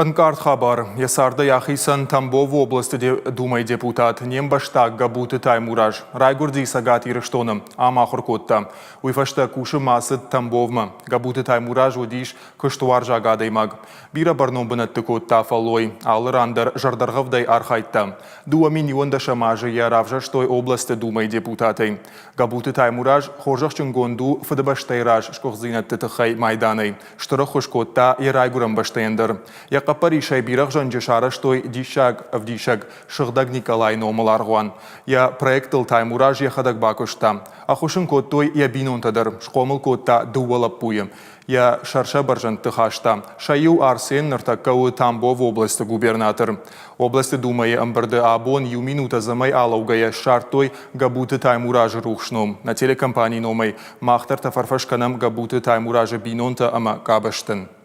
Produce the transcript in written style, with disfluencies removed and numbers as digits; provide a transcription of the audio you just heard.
Ӕнкъард хабар. Йӕ цардӕй ахицӕн Тамбовы областы Думӕйы депутат, не мбӕстаг Габуты Таймураз. Райгуырди Цӕгат Ирыстоны. Ам ахуыр кодта. Уый фӕстӕ кусынмӕ ацыд Тамбовмӕ. Габуты Таймураз уыдис куыстуарзаг адӕймаг. Бирӕ бӕрнон бынӕтты кодта фӕллой. Алы ран дӕр зӕрдӕргъӕвдӕй архайдта. 2011 азы йӕ равзӕрстой областы Думӕйы депутатӕй. Габуты Таймураз хорзӕхджынгонд у Фыдыбӕстӕйы раз сгуыхтдзинӕдты тыххӕй майданӕй. Стыр ӕххуыс кодта йӕ райгуырӕн бӕстӕйӕн дӕр. Йӕ хъӕппӕрисӕй бирӕгъзӕнджы сарӕзтой диссаг ӕвдисӕг Сыгъдӕг Николайы номыл аргъуан. Йӕ проектыл Таймураз йӕхӕдӕг бакуыста. Ӕххуыс ын кодтой йӕ бинонтӕ дӕр, схъомыл кодта дыууӕ лӕппуйы. Йӕ сӕр сӕ бӕрзӕндты хаста. Сӕ иу Арсен ныртӕккӕ у Тамбовы областы губернатор. Областы Думӕйы ӕмбырды абон иу минут ӕдзӕмӕй алӕугӕйӕ ссардтой Габуты Таймуразы рухс ном. Нӕ телекомпанийы номӕй мах дӕр тӕфӕрфӕс кӕнӕм Габуты Таймуразы бинонтӕ ӕмӕ къабӕзтӕн.